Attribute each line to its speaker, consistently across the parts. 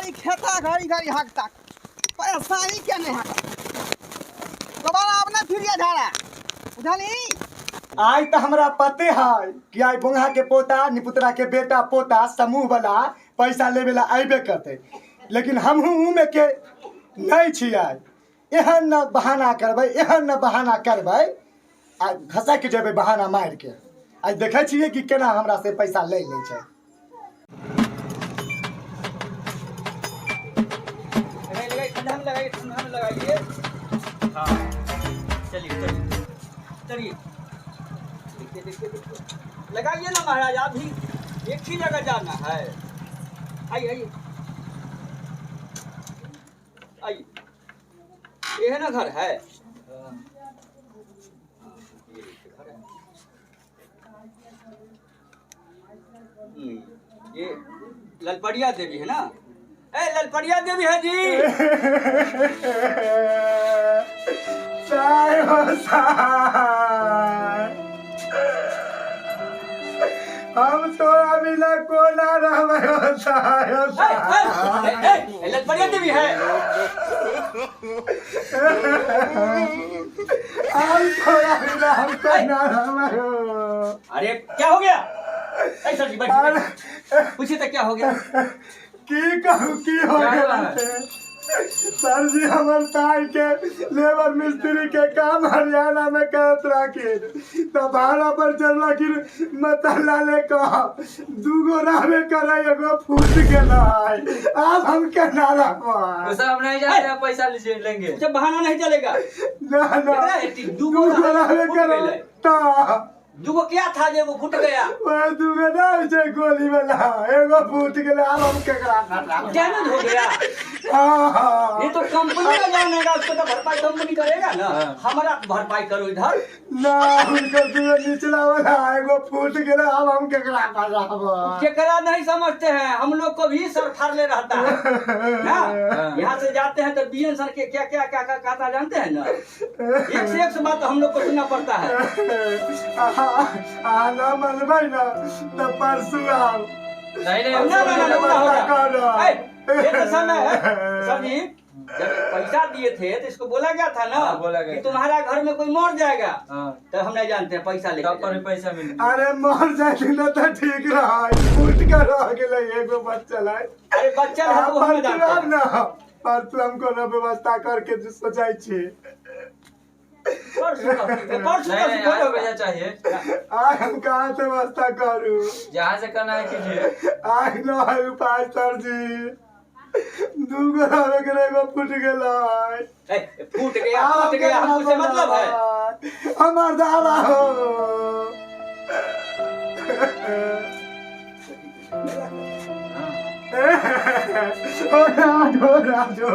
Speaker 1: घड़ी खेता घड़ी घड़ी हकता परेशानी क्या नहीं हक दोबारा अब ना फिर झाड़ा बुझली।
Speaker 2: आइ तऽ हमरा पते है कि आइ बोंगा के पोता निपुतरा के बेटा पोता समूह वाला पैसा लेबे ला अयबे करतै, लेकिन हमहूँ उ में के नहीं छी। आइ एहन न बहाना करबै, एहन न बहाना करबै, आ घसक जेबै बहाना मारि के। आइ देखै छियै कि केना हमरा से पैसा लै लै छै।
Speaker 3: लगाइए लगाइए, ठंडा में लगाइए, ठंडा में लगाइए। हाँ चलिए चलिए चलिए, देखिए देखिए देखिए, लगाइए ना महाराज, आप भी एक ही जगह जाना है। आइए आइए आइए, ये है ना घर है, ये घर है। ये ललपड़िया देवी है ना? ए ललपड़िया देवी है जी।
Speaker 2: साय हो साय, हम तोरा बिना कोना रहबै हो साय हो
Speaker 3: ए,
Speaker 2: साय।
Speaker 3: ए, ए, ए, ललपड़िया देवी है।
Speaker 2: हम तोरा बिना हम कोना रहबै हो।
Speaker 3: अरे क्या हो गया? ए सर जी बैठिए, बैठिए। पूछिए तो क्या हो गया?
Speaker 2: की कहू की हो
Speaker 4: क्या
Speaker 2: गेल
Speaker 4: हुआ है?
Speaker 2: सर जी, हमर ताई के लेबर मिस्त्री के काम हरियाणा में करत राखिन तऽ भाड़ा पर चढ़लखिन मतला ले कह दूगो रहबे करे, एगो फूट गेलै, आब हम केना रहबै?
Speaker 4: वो सब हम नहीं जानते हैं, पैसा लीजिए लेंगे।
Speaker 3: जब बहाना नहीं चलेगा।
Speaker 2: ना ना।
Speaker 3: केकरा हेती? दूगो
Speaker 2: दूगो रहबे
Speaker 3: फूट
Speaker 2: करे
Speaker 3: गेलै।
Speaker 2: तऽ
Speaker 3: दूगो क्या था जे वो फूट गया?
Speaker 2: वह दूगो नहि छै गोली वाला, एगो फूट गेलै, आब हम केकरा रहबै?
Speaker 3: डैमेज हो गया।
Speaker 2: हाँ।
Speaker 3: ये तो कंपनी का जानेगा उसको, तो भरपाई कंपनी करेगा ना।
Speaker 4: हाँ।
Speaker 3: हमारा भरपाई करो इधर।
Speaker 2: ना, हुनकर दूगो निचला वाला एगो फूट गेलै, आब हम केकरा पर रहबै?
Speaker 3: केकरा नहीं समझते हैं, हम लोग को भी सर फाड़ ले रहता है ना। यहाँ से जाते हैं तो बीएन सर के क्या क्या क्या क्या कहता जानते हैं ना, एक से एक बात हम लोग को सुनना पड़ता है।
Speaker 2: अहाँ न मनबै ना तऽ परसू आउ।
Speaker 4: नहीं नहीं,
Speaker 3: ना ना ना, ना, ना होगा।
Speaker 2: करो।
Speaker 3: ए, ये तो समय है सर जी, जब पैसा दिए थे तो इसको बोला गया था ना।
Speaker 4: हाँ, बोला गया
Speaker 3: कि
Speaker 4: था।
Speaker 3: तुम्हारा घर में कोई मर जाएगा
Speaker 4: हाँ,
Speaker 3: तो हम नहीं जानते हैं, पैसा लेके
Speaker 4: तब पर भी
Speaker 3: जाएंगे।
Speaker 4: पैसा मिल।
Speaker 2: अरे मर जाथिन ने तऽ ठीक रहै, फूट के रह गेलै, एगो बचल है।
Speaker 3: अरे बच्चा है तो वो हम
Speaker 2: परसू
Speaker 3: जानते
Speaker 2: आब
Speaker 3: हैं।
Speaker 2: ना, परसू हम कोनो व्यवस्था करके जे सोचै छी।
Speaker 3: परसों का परसों
Speaker 4: नहीं
Speaker 3: का
Speaker 4: नहीं,
Speaker 3: सुबह
Speaker 4: आज
Speaker 3: होगा।
Speaker 4: पैसा चाहिए।
Speaker 2: आइ हम कहाँ से व्यवस्था करू?
Speaker 4: जहाँ से करना है कीजिए।
Speaker 2: आइ न है उपाय सर जी, दूगो रहबे करे, एगो फूट गेलै।
Speaker 3: ए, फूट गया फूट गया, हमको से मतलब है।
Speaker 2: हमर दादा हो। ओ राजो राजो,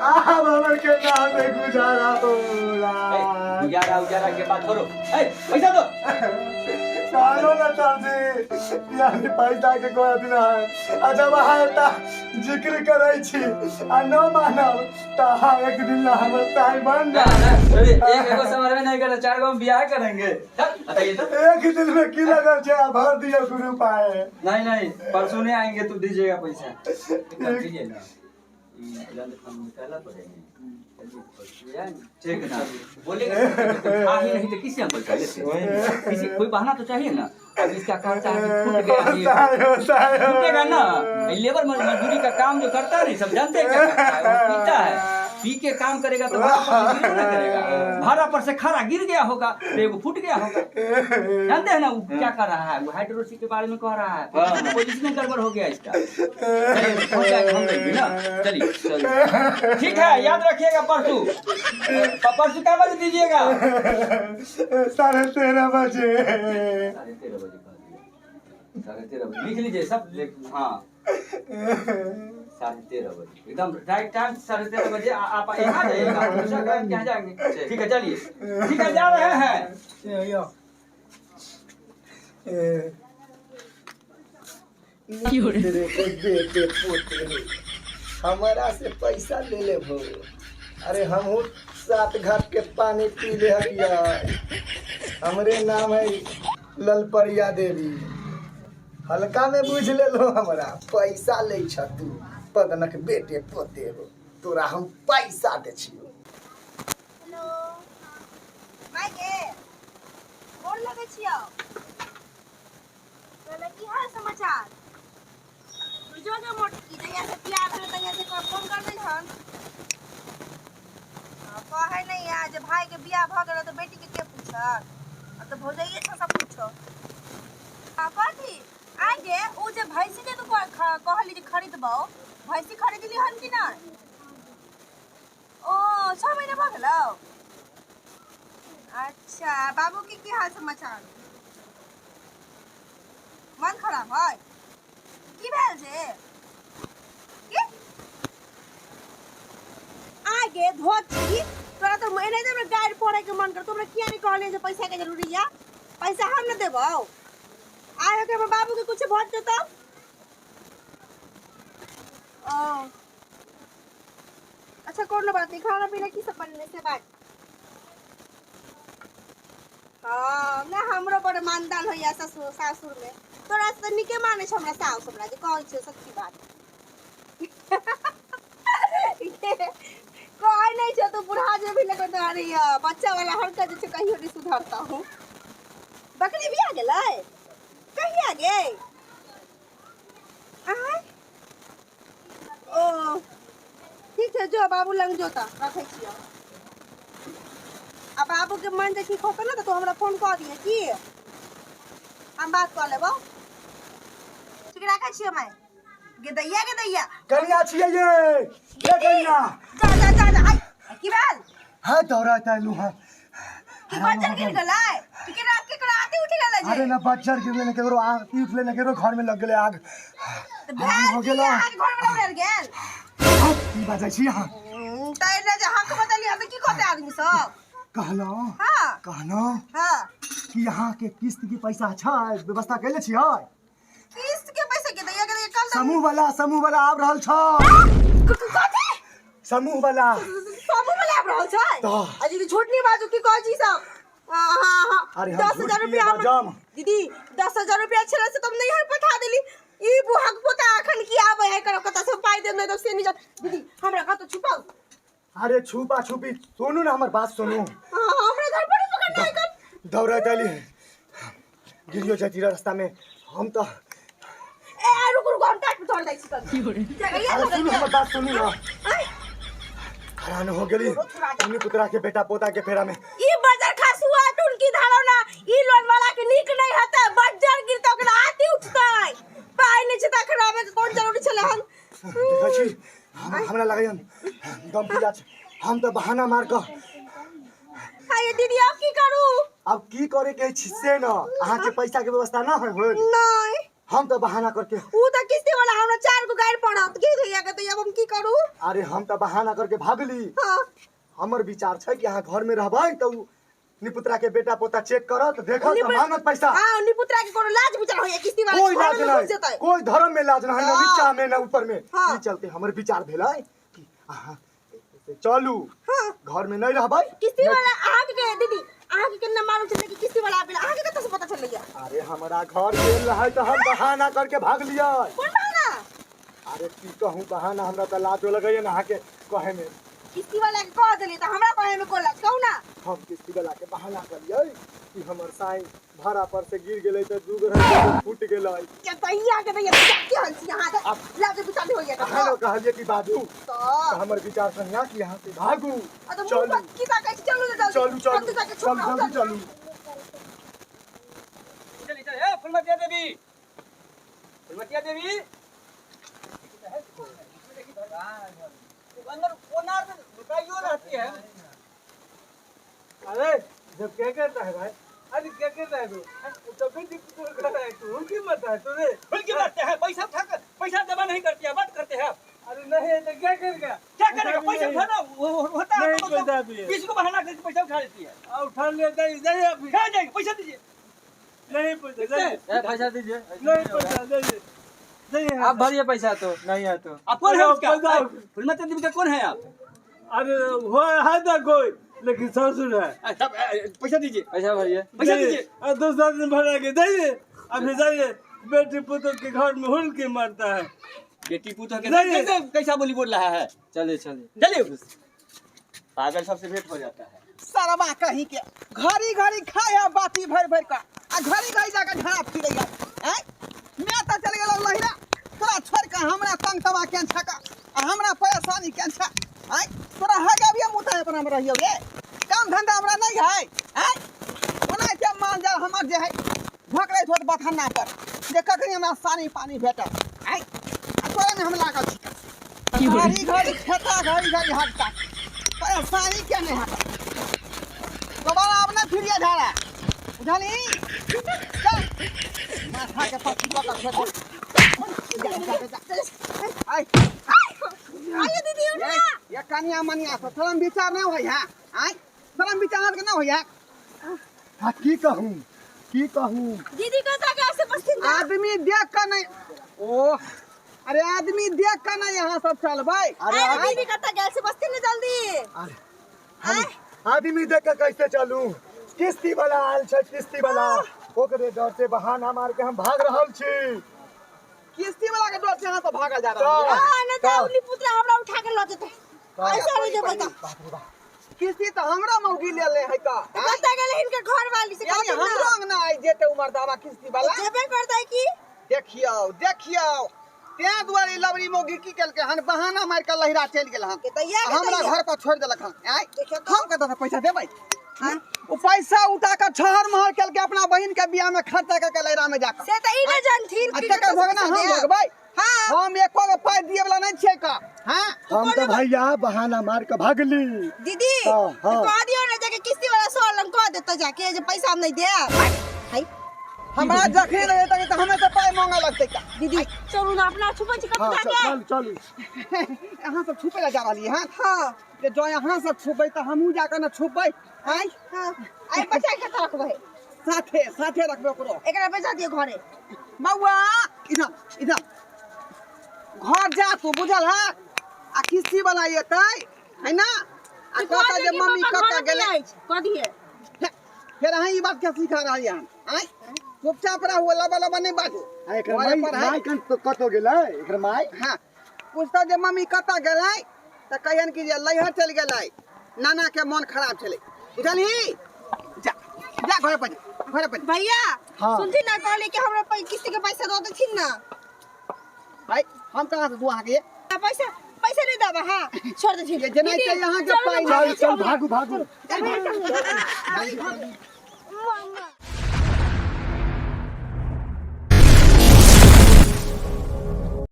Speaker 2: आब हमर के नाम में गुजारा हो।
Speaker 3: ए, गुजारा उजारा के बात छोड़ो, ए, पैसा दो।
Speaker 2: चलो ना सर जी, यानी पैसा के कोई अथी ना है। आ जब अहाँ एता जिक्र करै छी आ न मानब तऽ अहाँ एक दिन ला हमर ताई बन
Speaker 4: ना
Speaker 2: जायब।
Speaker 4: ना, अरे एक एगो समझ में नहीं करना, चार गो हम ब्याह करेंगे।
Speaker 3: चल, बताइए तो।
Speaker 2: एक दिन में की लगल छै, आ भर दियौ ग्रुप आए।
Speaker 4: नहीं नहीं, परसों नहीं आएंगे तो दीजिएगा पैसा।
Speaker 3: एक काम कीजिए ना, ये तुरंत हम निकालना पड़ेगा। चलिए, परसों आएंगे।
Speaker 4: ठीक है
Speaker 3: ना, बोलेगा तो था ही नहीं तो किससे हम पैसा लेते? किसी कोई बहाना तो चाहिए ना। अब इसका कहता है कि फूट गया ये।
Speaker 2: साय हो साय हो।
Speaker 3: फूटेगा ना, ये लेबर मजदूरी का काम जो करता है ना, सब जानते हैं क्या करता है, वो पीता है, पी के काम करेगा तो भाड़ा पर से गिरबे ना करेगा, भाड़ा पर से खड़ा गिर गया होगा तो एगो फूट गया होगा। जानते हैं ना वो क्या कर रहा है, वो हाइड्रोसी के बारे में कह रहा है, पोजीशन गड़बड़ हो गया इसका। चलिए, हो जाएगा, हम देंगे ना। चलिए चलिए, ठीक है, याद रखिएगा परसों, परसों क्या बजे दीजिएगा?
Speaker 2: 13:30 बजे।
Speaker 3: 13:30 बजे कह दिया, 13:30 बजे लिख लीजिए सब लिख। हाँ, 13:30 बजे एकदम राइट टाइम, 13:30 बजे आप यहाँ जाइएगा, दूसरा टाइम कहाँ जाएंगे? ठीक है, चलिए, ठीक है, जा रहे हैं।
Speaker 5: तेरे बेटे पोते हो, हमारा से पैसा ले ले भो। अरे हमहू सात घाट के पानी पी ले हकिया। हमरे नाम है ललपरिया देवी, हल्का में बुझ ले लो, हमरा पैसा ले छ तू। पदनक बेटे पोते हो, तोरा हम पैसा दै छियौ।
Speaker 6: हेलो माय गे, गोर लगै छियौ। कहले की हाल समाचार? बुझो गे मोटकी, जहिया से बियाह भेल तहिया से फोन कर दै हन। हाँ, कहै नहि आ जे भाई के बियाह भऽ गेल तऽ बेटी के के पूछत? अब तऽ भौजाइए छौ सब पूछो। हाँ, कथी आइ गे, उ जे भैंसी जे तू कहली जे खरीदबौ, भैंसी खरीदली हन कि नहि? ओ 6 महीना भऽ गेलौ। अच्छा, बाबू के की हाल समाचार? मन खराब है? की भेल छै? की आगे धोती तोरा तऽ एनाहिते हमरा गारि पढ़े के मन कर। तोरा किया नहीं कहलियै जे पैसा के जरूरी या? पैसा हम न देबौ। आइ के हमर बाबू के कुछ भऽ जेतौ तब? ओ अच्छा, कोनो बात नहीं। खाना पीना की सब बनले से बात? हाँ ना, हमरो बड़ मानदान होइया ससुर सासुर में। तोरा से तऽ नीके मानै छौ हमरा साउस हमरा, जे कहै छियौ सच्ची बात। कहै नहि छौ तू बुढ़ा जेबही लेकिन तोहर ई बच्चा वाला हरकत जे छै कहियो नहि सुधरतौ। बकरी बिया गेलै? कहिया गे? आँय? ओ ठीक छै, जो बाबू लग जो। तऽ रखै छियौ। आ बाबू के मन जे ठीक होतौ ने तऽ तू हमरा फोन कऽ दिहे की हम बात कऽ लेबौ। ठीक, राखै छियौ माय। गे दैया, गे दैया।
Speaker 2: कनिया छियै ये, ये कनिया।
Speaker 6: जा जा जा जा। आइ की भेल?
Speaker 2: हाँ, दौड़ैत एलहुँ हँ।
Speaker 6: की बच्चर गिर गेलै? की केकरा केकरा आती उठि गेलै जे?
Speaker 2: अरे ना बच्चर गिरले, ने केकरो आग उठले, ने केकरो घर में लग गेलै आग।
Speaker 6: तऽ भेल
Speaker 2: हो
Speaker 6: की?
Speaker 2: गेलै।
Speaker 6: अहाँके घर में उड़ि गेल?
Speaker 2: हाँ, की बाजै छी अहाँ?
Speaker 6: तऽ एना जे हक बदलियै तऽ की कहतै आदमी सब?
Speaker 2: कहलहुँ,
Speaker 6: हाँ।
Speaker 2: कहलहुँ
Speaker 6: हाँ।
Speaker 2: कि अहाँके किस्त के पैसा छै, व्यवस्था कैले छियै?
Speaker 6: किस्त के पैसा के दैया के दैया कल?
Speaker 2: समूह वाला, समूह वाला आबि रहल छ।
Speaker 6: कथी?
Speaker 2: समूह वाला।
Speaker 6: समूह वाला आबि रहल छै?
Speaker 2: तऽ।
Speaker 6: आ दीदी, झूठ नहीं बाजू। की कहै छी सब? हाँ हाँ हाँ।
Speaker 2: अरे हम
Speaker 6: दस
Speaker 2: झूठ
Speaker 6: हजार
Speaker 2: किए
Speaker 6: रुपया
Speaker 2: बाजम?
Speaker 6: दीदी, 10,000 रुपया छलै से तुम नहीं हर पठा देली। ई बुढ़ा के पोता अखन की आबै है करो कतऽ से पाइ देब, नहीं तऽ से नहीं जा। दीदी, हमरा कतऽ छुपाउ?
Speaker 2: अरे छुपा छुपी, सुनू ने, हमर बात सुनू।
Speaker 6: हाँ, हमरा घर पर पकड़ना है कब?
Speaker 2: दौड़ैत एली, गिरियो जाती रहे रास्ता में हम तऽ।
Speaker 6: ए रुक रुक, हम टाट पे चढ़ जाइ छी कभी।
Speaker 2: अरे सुनू, हमर बात सुनू ना। हैरान हो गेली अपनी पुतरा के बेटा पोता के फेरा में।
Speaker 6: ई बजर खसुआ टुनकी धारो ना, ई लोन वाला के नीक नहीं हेतै। बजर गिरतै ओकरा आती उठतै। पाइ नहि छै तऽ अखन आबै के कोन जरूरी छलै हन?
Speaker 2: देखै छी, हमरा लगैया दम पूजा छै। हम तऽ बहाना मार कऽ।
Speaker 6: हाय दीदी, आब की करू?
Speaker 2: आब की करे के छी से न, अहाँके पैसा के व्यवस्था न होय होय?
Speaker 6: नहीं।
Speaker 2: हम तऽ बहाना करके।
Speaker 6: ऊ तऽ किस्ती वाला हमरा चार गो गाड़ी पड़त की दैया के दैया, अब हम की करू?
Speaker 2: अरे हम तऽ बहाना करके भागली।
Speaker 6: हाँ।
Speaker 2: हमर विचार छै कि अहाँ घर में रहबै तऽ उ निपुत्रा के बेटा पोता चेक करत, देखत तऽ मांगत पैसा।
Speaker 6: हाँ, निपुत्रा के कोनो लाज विचार होइया? किस्ती वाला
Speaker 2: कोई
Speaker 6: के
Speaker 2: लाज
Speaker 6: घरे में घुस
Speaker 2: नहीं,
Speaker 6: जेतै।
Speaker 2: कोई धर्म में लाज नहीं, न
Speaker 6: हाँ।
Speaker 2: नीचा में न ऊपर में।
Speaker 6: हाँ।
Speaker 2: ई चलते हमर विचार भेलै कि अहाँ चलू,
Speaker 6: हाँ।
Speaker 2: घर में नहीं रहबै।
Speaker 6: किस्ती वाला अहाँके के दीदी, अहाँके केना मालूम छलै कि किस्ती वाला आबेला? अहाँके कतऽ से पता चलैया?
Speaker 2: अरे हमरा घर गेल रहै तऽ हम बहाना करके भागलियै।
Speaker 6: कोन बहाना?
Speaker 2: अरे की कहूँ बहाना, हमरा तऽ लाजो लगैया ने अहाँके कहे में।
Speaker 6: किस्ती वाला के कह देली तऽ हमरा कहे में कोन लाज? कहू ना।
Speaker 2: हम किस्ती वाला के बहाना करलियै कि हमर साईं भाड़ा पर से गिर गेलै तऽ दू गो रहे फूट गेलै।
Speaker 6: के दैया के दैया, की हल छी अहाँ के? लाज विचार नहीं होइया?
Speaker 2: अहाँ ने कहलियै कि बाजू
Speaker 6: तऽ
Speaker 2: तऽ हमर विचार कनिया कि यहाँ से भागू।
Speaker 6: आ तऽ मुँह
Speaker 2: चलू।
Speaker 6: पर की ताकै छी? चलू ने जल्दी।
Speaker 2: चलू चलू।
Speaker 6: जल्दी जाके
Speaker 2: चलू।
Speaker 6: छुप।
Speaker 2: जल्दी चलू।
Speaker 3: चलिए चलिए। ए फुलमतिया देवी, फुलमतिया देवी, अंदर कोना में लुकाइयो रहती है।
Speaker 7: अरे जब क्या करता है भाई? अरे क्या करता है तू? तभी कर रहा है तू, उनकी मत है तूने।
Speaker 3: खुल के बैठते हैं, पैसा उठा कर पैसा जमा नहीं करती है, बात करते हैं आप।
Speaker 7: अरे नहीं है तो क्या करेगा?
Speaker 3: क्या करेगा? पैसा उठाना होता है
Speaker 7: नहीं,
Speaker 3: तो मतलब
Speaker 7: पैसा भी है।
Speaker 3: किसी को बहाना करके पैसा उठा लेती है।
Speaker 7: आ, उठा ले जाइए, जाइए अभी।
Speaker 3: कहाँ जाएंगे? पैसा दीजिए।
Speaker 7: नहीं पैसा, जाइए।
Speaker 4: ए, पैसा दीजिए।
Speaker 7: नहीं पैसा, जाइए जाइए।
Speaker 4: आप भरिए पैसा तो नहीं है तो।
Speaker 3: आप कौन है
Speaker 7: अरे
Speaker 3: उसका?
Speaker 7: पैसा-
Speaker 3: फुलमतिया देवी का कौन है आप?
Speaker 7: अरे वो है ना कोई, लेकिन ससुर है।
Speaker 3: तब, पैसा दीजिए।
Speaker 4: पैसा भरिए।
Speaker 3: पैसा
Speaker 7: नहीं,
Speaker 3: दीजिए।
Speaker 7: और दूसरा दिन भरा के जाइए अभी, जाइए। बेटी पुतोह के घर में हुल के मारता है।
Speaker 3: बेटी पुतोह के
Speaker 2: नहीं।
Speaker 3: कैसे कैसा बोली बोल रहा है।
Speaker 4: चलिए चलिए।
Speaker 3: चलिए, पागल सबसे भेंट हो जाता है।
Speaker 1: सरवा कहीं के घड़ी घड़ी खाए है बाती भर भर का, आ घड़ी घड़ी जाकर झड़ा फिरैया। आँय, मैं तऽ चलि गेलहुँ लहिरा, तोरा छोड़ि कऽ हमरा तंग तबाह केहन छक आ हमरा परेशानी केहन छ। आँय, तोरा है अभी हम उठा अपना में रहियौ रे, काम धंधा हमरा नहीं है। आँय, ओनाहिते माल जाल हमर जे है भकरैत होत बथन्ना पर जे कखनी हमरा सानी पानी भेटत। आँय, आ तोरे में हम लागल छी। घड़ी घड़ी खेता, घड़ी घड़ी हटता, परेशानी के नहीं हटता। दोबारा आब नहीं फिरिए झाड़ा, बुझलही? चल माथा के पत्ती पकड़ के जा, जा, जा, जा। आय,
Speaker 6: आइए दीदी, उठना।
Speaker 1: ये कनिया मनिया से शरम विचार नहीं होई है। आय, शरम विचार के नहीं होई है।
Speaker 2: आ की कहूँ, की कहूँ?
Speaker 6: दीदी कहता कि ऐसे बस
Speaker 1: आदमी देख कर नहीं, ओ अरे आदमी देख कर नहीं यहाँ सब चलबै।
Speaker 2: अरे
Speaker 6: अरे दीदी कहता कि ऐसे बस्ती में जल्दी।
Speaker 2: अरे हम आदमी देख के कैसे चलूं? किस्ती वाला आयल छै, किस्ती वाला, ओकरे डर से बहाना मार के हम भाग रहल छी।
Speaker 1: किस्ती वाला के डर से यहाँ से भागल जा रहल
Speaker 2: का?
Speaker 1: है।
Speaker 6: हां, न
Speaker 2: का?
Speaker 6: त उली पुतला हमरा उठा के ल जेतै। ऐसा हो जेबै त।
Speaker 2: बाप रे बाप।
Speaker 1: किस्ती त हमरा मौगी ले ले है का।
Speaker 6: कतऽ गेलै हिनकर घर वाली से?
Speaker 1: यानी
Speaker 6: कहथिन ना।
Speaker 1: हमरो अंगना आई जेते उमर दावा किस्ती वाला।
Speaker 6: जेबे करतै की?
Speaker 1: देखियौ, देखियौ, तें दुआरे लबरी मौगी की केलकै हन, बहाना मारि के लहिरा चलि गेल हन।
Speaker 6: के तैया के
Speaker 1: हमरा
Speaker 6: तैया।
Speaker 1: घर पर छोड़ि देलक हन। आँय,
Speaker 6: देखियौ तऽ।
Speaker 1: हम कतऽ से पैसा देबै? हाँ? ओ पैसा उठा कऽ छहर महर केलकै अपना बहिन के बियाह में खर्चा कऽ के लहिरा में जाकऽ।
Speaker 6: से तऽ ई नहि जानथिन
Speaker 1: आ
Speaker 6: कि
Speaker 1: तकर
Speaker 6: कतऽ से
Speaker 1: भोगना
Speaker 6: पैसा
Speaker 1: हम
Speaker 6: देब।
Speaker 1: भोगबै?
Speaker 6: हाँ।
Speaker 1: हम एको गो पाइ दिए वाला नहि छियै का। हाँ?
Speaker 2: हम तऽ भैया बहाना मार के भागली।
Speaker 6: दीदी,
Speaker 2: हाँ, हाँ।
Speaker 6: तऽ कह दियौ ने जाके किस्ती वाला सर लग कह देतै जाके जे पैसा हम नहि देब। हाय।
Speaker 1: हमरा जखन रहै तखन तऽ हमे तऽ पाइ मांगऽ लगतै का।
Speaker 6: दीदी, चलू ने अपना छुपै छी कतऽ
Speaker 2: हाँ,
Speaker 6: जाके।
Speaker 2: चल चलू।
Speaker 1: अहाँ सब छुपै लए जा रहलियै हँ?
Speaker 6: हाँ।
Speaker 1: जे जँ अहाँ सब छुपबै तऽ हमहूँ जाकऽ ने छुपबै। आँय?
Speaker 6: हाँ। आइ बच्चा के कतऽ रखबै?
Speaker 1: साथे साथे रखबै ओकरो।
Speaker 6: एकरा बैसा दियौ घरे।
Speaker 1: बौआ, इधर इधर घर जा तू, बुझल है? आ किस्ती वाला एतै है ना, आ
Speaker 6: तऽ
Speaker 1: कहतै
Speaker 6: कह
Speaker 1: जे
Speaker 6: दियै कि
Speaker 1: मम्मी
Speaker 6: पापा
Speaker 1: कतऽ
Speaker 6: घरे
Speaker 1: गेलै।
Speaker 6: नहि अछि। कह दियै।
Speaker 1: फेर अहाँ ई बात के सिखा रहलियै हन? आँय, चुपचाप रहू, लबा लबा नहि बाजू।
Speaker 2: आ एकर
Speaker 1: घरे
Speaker 2: माय
Speaker 1: पर है।
Speaker 2: माय कन कतौ गेलै एकर माय?
Speaker 1: हाँ, पूछतौ जे मम्मी कतऽ गेलै तऽ कहियन कि जे लैहर चलि गेलै, नाना के मन खराब छलै, बुझलही? जा जा घरे पर जा, घरे पर जा।
Speaker 6: भैया,
Speaker 2: हाँ।
Speaker 6: सुनथिन ना, कहली कि हमरा किस्ती के पैसा दऽ देथिन ना।
Speaker 1: भाई, हम कहाँ से दू अहाँके?
Speaker 6: आ, पैसा पैसा नहीं देबै। हाँ, छोड़ देथिन।
Speaker 1: ये जेनाहिते
Speaker 6: दीदी,
Speaker 1: अहाँके
Speaker 6: चलू
Speaker 1: पाइ
Speaker 6: ने,
Speaker 2: चल चल, भागू भागू।
Speaker 6: चलू, चलू।